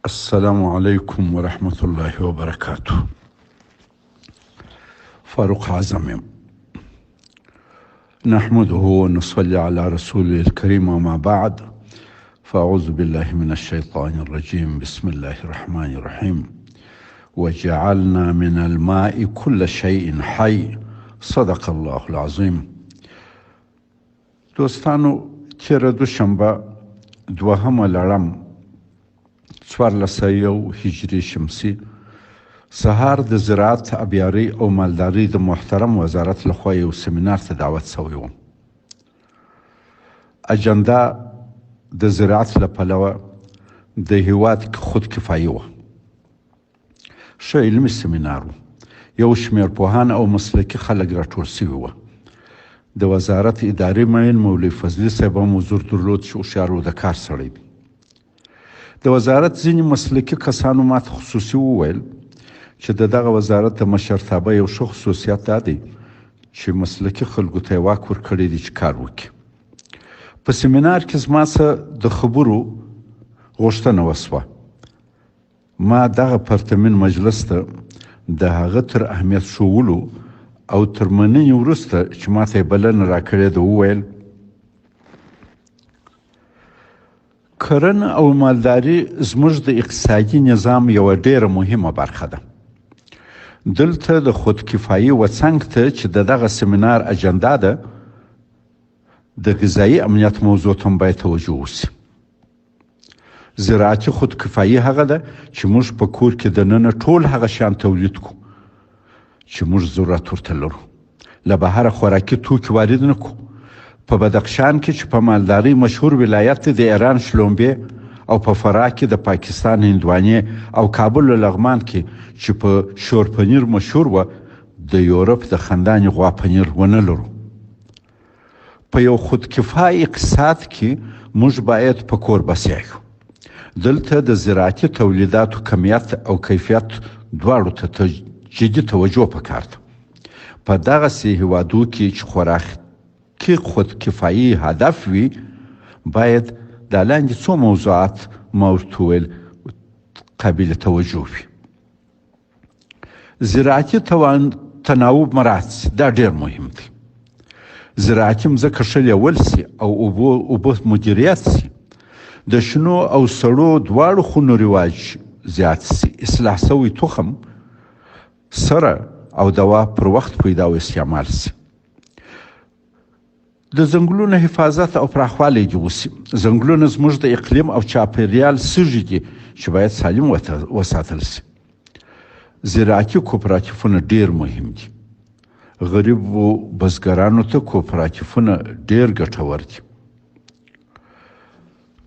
السلام علیکم ورحمة الله وبرکاته. فاروق اعظم یم. نحمده ونصلي على رسوله الكريم وما بعد فأعوذ بالله من الشيطان الرجيم بسم الله الرحمن الرحيم وجعلنا من الماء كل شيء حي صدق الله العظيم. دوستانو، تېره دوشنبه دوهمه لړم 1401 هجري شمسي سهار د زراعت، ابیارۍ او مالدارۍ د محترم وزارت لخوا یو سمینار ته دعوت شوی وم. اجندا د زراعت له پلوه د هیواد خودکفایي وه. ښه علمي سمینار و. یو شمېر پوهان او مسلکي خلک راټول شوي وه. د وزارت اداري معین مولوي فضلي صاحب هم حضور درلود چې هوښیار او د کار سړی دی. د وزارت ځینې مسلکي کسانو ماته خصوصي وویل چې د دغه وزارت د مشرتابه یو ښه خصوصیت دا دی چې مسلکي خلکو ته یې واک ورکړی دی چې کار وکړي. په سیمینار کې زما څخه د خبرو غوښتنه وشوه. ما دغه پرتمین مجلس ته د هغه تر اهمیت ښوولو او تر مننې وروسته چې ماته یې بلنه راکړې ده وویل، کرنه او مالداري زموږ د اقتصادي نظام یوه ډېره مهمه برخه ده. دلته د خودکفایي و څنګ ته چې د دغه سیمینار اجندا ده، د غذایي امنیت موضوع ته هم باید توجه وشي. زراعتي خودکفایي هغه ده چې موږ په کور کې دننه ټول هغه شیان تولید کړو چې موږ ضرورت ورته لرو، له بهره خوراکي توکي وارد نه کړو. په بدخشان کې چې په مالدارۍ مشهور ولایت دی، د ایران شلومبې او په فراه کې د پاکستان هندوانې او کابل او لغمان کې چې په شور پنیر مشهور وه، د یورپ د خندانې غوا پنیر ونه لرو. په یو خودکفا اقتصاد کې موږ باید په کور بسیا یو. دلته د زراعتي تولیداتو کمیت او کیفیت دواړو ته جدي توجه پکار ده. په دغسې هیوادو کې چې خوراکي خودکفایي هدف وي، باید دا لاندې څو موضوعات ما ورته وویل قابل توجه وي. زراعتي تناوب مراعات سي، دا ډېر مهم دی. زراعتي مځکه ښه لیول سي او اوبه مدیریت سي. د شنو او سړو دواړو خونو رواج زیات سي. اصلاح سوی تخم سره او دوا پر وخت پیدا او استعمال سي. د ځنګلونو حفاظت او پراخوالی دې وشي. ځنګلونه زموږ د اقلیم او چاپیریال سږي دي چې باید سالم وساتل شي. زراعتي کوپراتیفونه ډېر مهم دي. غریبو بزګرانو ته کوپراتیفونه ډېر ګټور دي.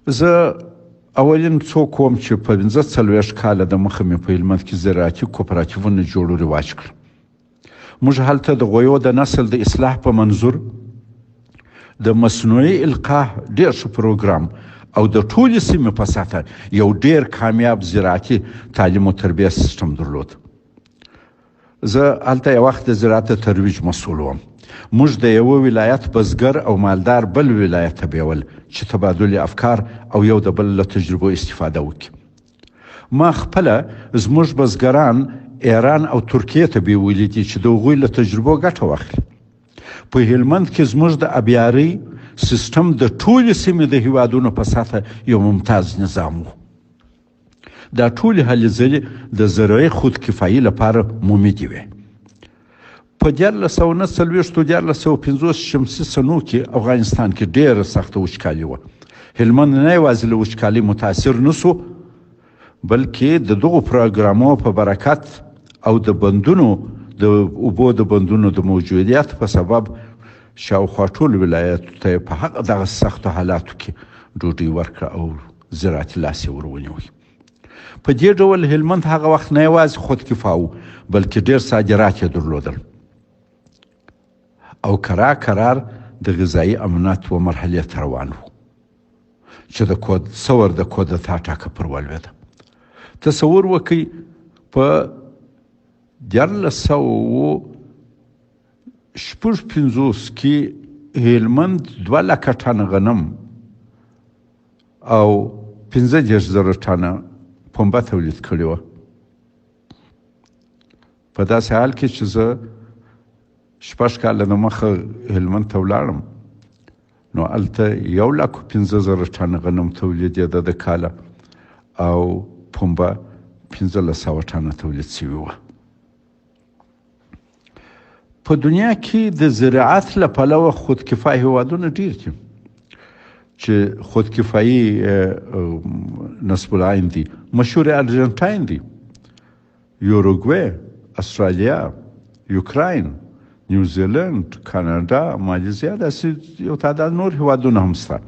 زه اولین څوک وم چې 45 کاله د مخه مې په هلمند کې زراعتي کوپراتیفونه جوړو رواج کړ. موږ هلته د غویو د نسل د اصلاح په منظور د مصنوعي القاح ډېر ښه پروګرام او د ټولې سیمې په سطح یو ډېر کامیاب زراعتي تعلیم او تربیه سیستم درلود. زه هلته یو وخت د زراعت د ترویج مسؤل وم. موږ د یوه ولایت بزګر او مالدار بل ولایت ته بیول چې تبادل افکار او یو د بل له تجربو استفاده وکړي. ما خپله زموږ بزګران ایران او ترکیې ته بیولي دي چې د هغوی له تجربو ګټه واخلي. په هلمند کې زموږ د ابیارۍ سیستم د ټولې سیمې د هیوادونو په سطح یو ممتاز نظام و. دا ټولې هلې ځلې د زراعي خودکفایي لپاره ممدې وې. په 1349 1350 شمسي سنو کې افغانستان کې ډېره سخته وچکالي وه. هلمند نه یوازې له وچکالۍ متاثر نه شو، بلکې د دغو پروګرامو په برکت او د بندونو د اوبو د بندونو د موجودیت په سبب شاوخوا ټول ولایتو ته یې په هغه دغه سختو حالاتو کې ډوډۍ ورکړه او زراعتي لاس یې ور ونیوی. په دې ډول هلمند هغه وخت نه یوازې خودکفا و، بلکې ډېر صادرات یې درلودل او کرار کرار د غذایي امنیت و مرحلې ته روان و چې د ثور د کودتا ټاکه پر ولوېده. تصور وکړئ په 1356 کې هلمند 2 لکه ټنه غنم او 35,000 ټنه پنبه تولید کړې وه. په داسې حال کې چې زه 6 کاله د مخه هلمند ته ولاړم، نو هلته 1,05,000 ټنه غنم تولیدېده د کاله او پنبه 1,500 ټنه تولید شوې وه. په دنیا کې د زراعت له پلوه خودکفا هیوادونه ډیر دي چې خودکفایي نصب العین دي. مشهور ارجنټاین دی، یوروګوی، استرالیا، یوکراین، نیوزیلند، کاناډا، مالیزیا، داسې یو تعداد نور هیوادونه هم شته.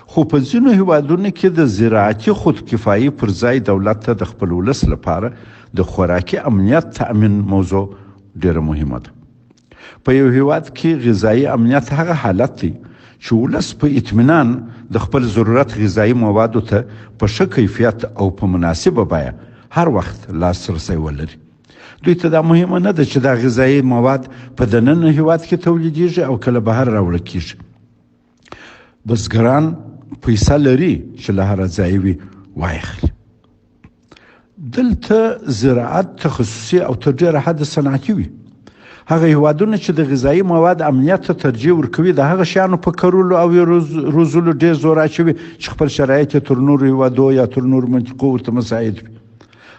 خو په ځینو هیوادونو کې د زراعتي خودکفایي پر ځای دولت ته د خپل ولس لپاره د خوراکي امنیت تأمین موضوع ډیره مهمه ده. په یو هیواد کې غذایي امنیت هغه حالت دی چې ولس په اطمینان د خپل ضرورت غذایي موادو ته په ښه کیفیت او په مناسبه بیه هر وخت لاسرسی ولري. دوی ته دا مهمه نه ده چې دا غذایي مواد په دننه هیواد کې تولیدیږي او کله بهر راوړل کیږي. بزګران پیسه لري چې له هره ځایه وي وایخلي. دلته زراعت تخصصي او تر ډېره حده صنعتي وي. هغه هیوادونه چې د غذایي مواد امنیت ته ترجیح ورکوي د هغه شیانو په کرلو او روزلو ډېر زور اچوي چې خپل شرایط یې تر نورو هیوادو یا تر نورو منطقو ورته مساعد وي.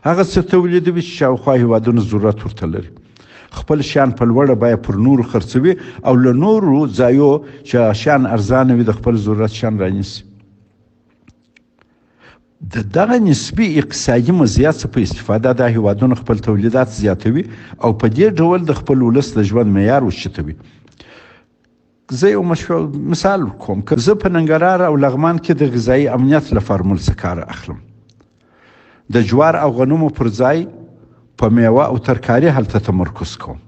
هغه څه تولیدوي چې شاوخوا هیوادونه ضرورت ورته لري. خپل شیان په لوړه بیه پر نورو خرڅوي او له نورو ځایو چې شیان ارزانه وي د خپل ضرورت شیان رانیسي. د دغه نسبي اقتصادي مزیت څخه په استفاده دا هیوادونه خپل تولیدات زیاتوي او په دې ډول د خپل ولس د ژوند معیار اوچتوي. زه یو مثال ورکوم. که زه په ننګرهار او لغمان کې د غذایي امنیت له فارمول څخه کار اخلم، د جوار او غنمو پر ځای په میوه او ترکاري هلته تمرکز کوم.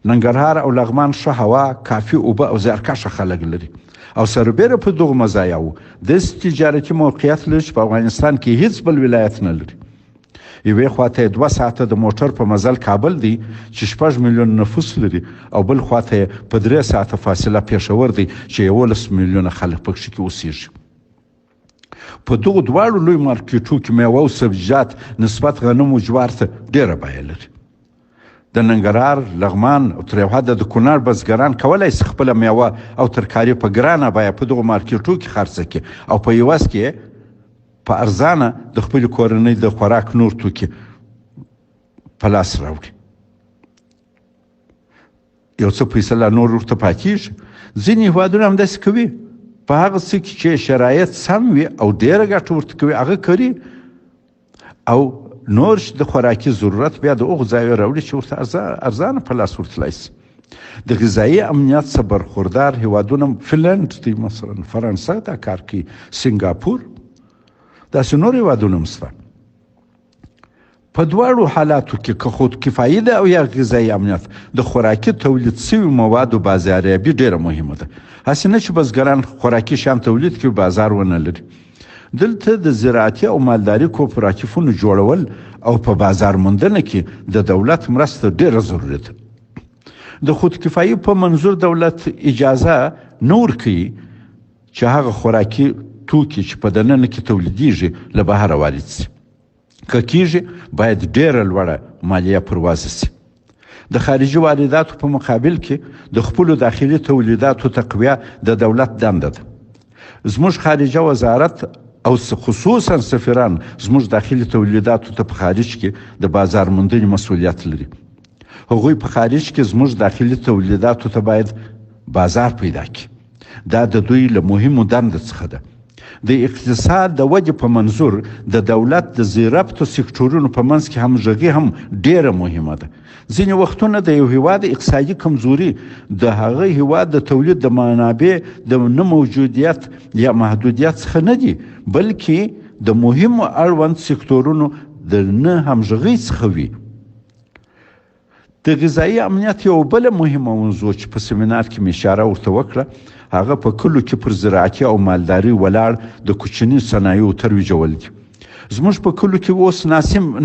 ننګرهار او لغمان ښه هوا، کافي اوبه او زیارکښه خلک لري او سربېره په دغو مزایاوو داسې تجارتي موقعیت لري چې په افغانستان کې هیڅ بل ولایت نه لري. یوې خواته یې 2 ساعته د موټر په مزل کابل دی چې 6 میلیون نفوس لري او بل خواته یې په 3 ساعته فاصله پېښور دی چې 11 میلیونه خلک پکښې کې اوسیږي. په دغو دواړو لوی مارکیټو کې میوه او سبزیجات نسبت غنمو جوار ته ډېره بیه لري. د ننګرهار، لغمان او تر یو حده د کونړ بزګران کولای شي خپله میوه او ترکاري په ګرانه بیه په دغو مارکیټو کې خرڅه کړي او په عوض کې په ارزانه د خپلې کورنۍ د خوراک نور توکي په لاس راوړي. یو څه پیسه لا نور ورته پاتېږي. ځینې هیوادونه همداسې کوي، په هغه څه کې چې شرایط سم وي او ډېره ګټه ورته کوي هغه کري او نور د خوراکي ضرورت بیا د هغو ځایو راوړي چې ورته ارزانه په لاس ورتلای شي. د غذایي امنیت څخه برخوردار هیوادونه فنلنډ دی مثلا، فرانسه دا کار کوي، سنګاپور، داسې نور هیوادونه هم شته. په دواړو حالاتو کې که خودکفایي ده او یا غذایي امنیت، د خوراکي تولید شوي موادو بازاریابي ډېره مهمه ده. هسې نه چې بزګران خوراکي شیان تولید کړي بازار ونه لري. دلته د زراعتي او مالداري کوپراتیفونو جوړول او په بازار موندنه کې د دولت مرسته ډېره ضروري ده. د خودکفایي په منظور دولت اجازه نه ورکوي چې هغه خوراکي توکي چې په دننه کې تولیدیږي له بهره وارد شي. که کیږي باید ډېره لوړه مالیه پر وضع شي. د خارجي وارداتو په مقابل کې د خپلو داخلي تولیداتو تقویه د دولت دنده ده. زموږ خارجه وزارت او خصوصا سفیران زموږ داخلي تولیداتو ته په خارج کې د بازار موندنې مسوولیت لري. هغوی په خارج کې زموږ داخلي تولیداتو ته باید بازار پیدا کړي. دا د دوی له مهمو دندو څخه ده. د اقتصاد د ودې په منظور د دولت د ذیربطو سکتورونو په منځ کې همغږي هم ډېره مهمه ده. ځینې وختونه د یو هیواد اقتصادي کمزوري د هغه هیواد د تولید د منابع د نه موجودیت یا محدودیت څخه نه دي، بلکې د مهمو اړوند سکتورونو د نه همغږۍ څخه وي. د غذایي امنیت یو بله مهمه موضوع چې په سیمینار کې مې اشاره ورته وکړه، هغه په کلو کې پر زراعتي او مالداري ولاړ د کوچني صنایعو ترویجول دي. زموږ په کلو کې اوس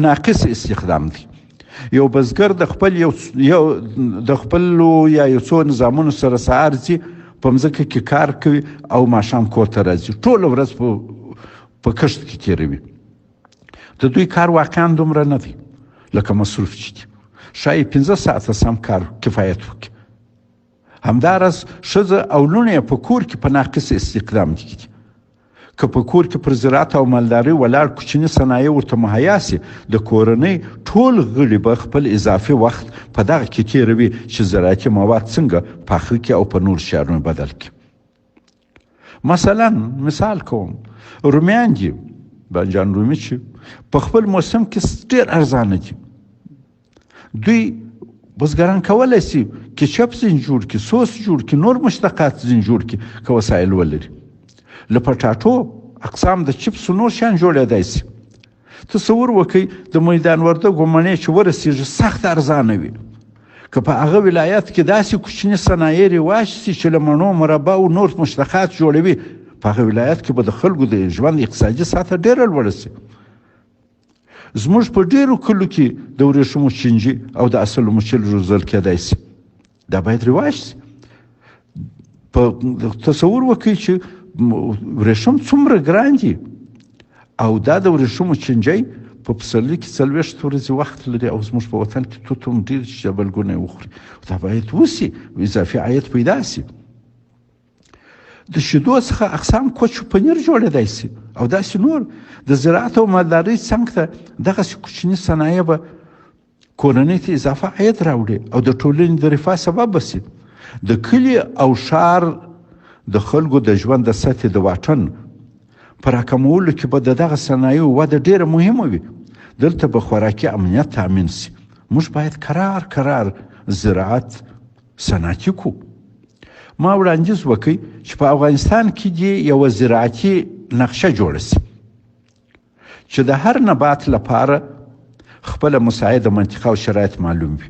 ناقص استخدام دی. یو بزګر د خپل یو د خپلو یا یو څو نظامونو سره سهار ځي، په مځکه کې کار کوي او ماښام کور ته راځي، ټوله ورځ په کښت کې تېروي. د د دوی کار واقعا دومره نه دی لکه مصروف چې دي. ښایي 5 ساعته سم کار کفایت وکړي. همداراز ښځه او لوڼې یې په کور کې په ناقص استقدام کې دي. که په کور کې پر زراعت او مالدارۍ ولاړ کوچني صنایع ورته مهیا شي، د کورنۍ ټول غړي به خپل اضافي وخت په دغه کې تېروي چې زراعتي مواد څنګه پاخه کړي او په نورو شیانو بدل کړي. مثلا مثال کوم، رومیان دي، بانجان رومي چې په خپل موسم کې ډېر ارزانه دي. دوی بزګران کولی شي کیچپ ځین جوړ کړي، سوس جوړ کړي، نور مشتقات ځین جوړ کړي که وسایل ولري. له پټاټو اقسام د چپسو نور شیان جوړېدای شي. تصور وکړئ د میدان وردګو مڼې چې ورسېږي سخت ارزانه وي. که په هغه ولایت کې داسې کوچني صنایع رواج شي چې له مڼو مربع او نور مشتقات جوړوي، په هغه ولایت کې به د خلکو د ژوند اقتصادي سطحه ډېره لوړه شي. زموږ په ډېرو کلو کې د ورېښمو چینجي او د عسلو مچۍ روزل کېدای شي. دا باید رواج شي. په تصور وکړئ چې ورېښم څومره ګران دي او دا د ورېښمو چینجی په پسرلي کې 40 ورځې وخت لري او زموږ په وطن کې توت هم ډېر چې جبلګونه یې وخوري. دا باید وشي، اضافي عاید پیدا شي. د شیدو څخه اقسام کوچ پنیر جوړېدای شي او داسې نور. د زراعت او مالدارۍ څنګ ته دغسې کوچني صنایع به کورنۍ ته اضافه عاید راوړي او د ټولنې د رفاه سبب به شي. د کلي او ښار د خلکو د ژوند د سطحې د واټن په راکمولو کې به د دغه صنایعو وده ډېره مهمه وي. دلته به خوراکي امنیت تامین شي. موږ باید کرار کرار زراعت صنعتي کړو. ما وړاندیز وکړ چې په افغانستان کې دې یوه زراعتي نقشه جوړه شي چې د هر نبات لپاره خپله مساعده منطقه او شرایط معلوم وي.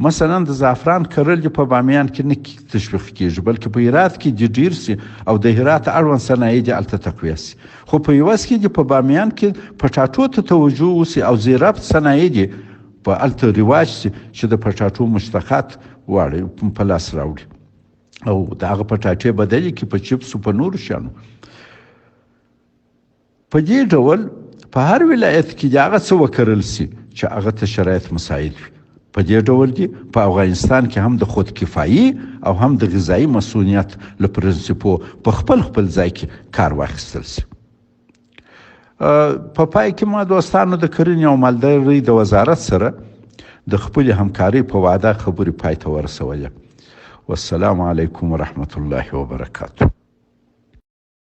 مثلا د زعفران کرل دې په بامیان کې نه تشویق کېږي، بلکې په هرات کې دې ډېر شي او د هرات اړوند صنایع دې هلته تقویه شي. خو په عوض کې دې په بامیان کې پټاټو ته توجه وشي او زیربط صنایع دې په هلته رواج شي چې د پټاټو مشتقات واړه په لاس راوړي او د هغه پټاټې بدلې کړي په چپسو په نورو شیانو. په دې ډول په هر ولایت کې دې هغه څه وکرل شي چې هغه ته شرایط مساعد وي. په دې ډول دې په افغانستان کې هم د خودکفایي او هم د غذایي مصونیت له پرنسپو په خپل خپل ځای کې کار واخیستل شي. په پای کې ما دوستانو د کرنې او مالدارۍ د وزارت سره د خپلې همکارۍ په وعده خبرې پای ته ورسولې. والسلام علیکم ورحمت الله وبرکاته.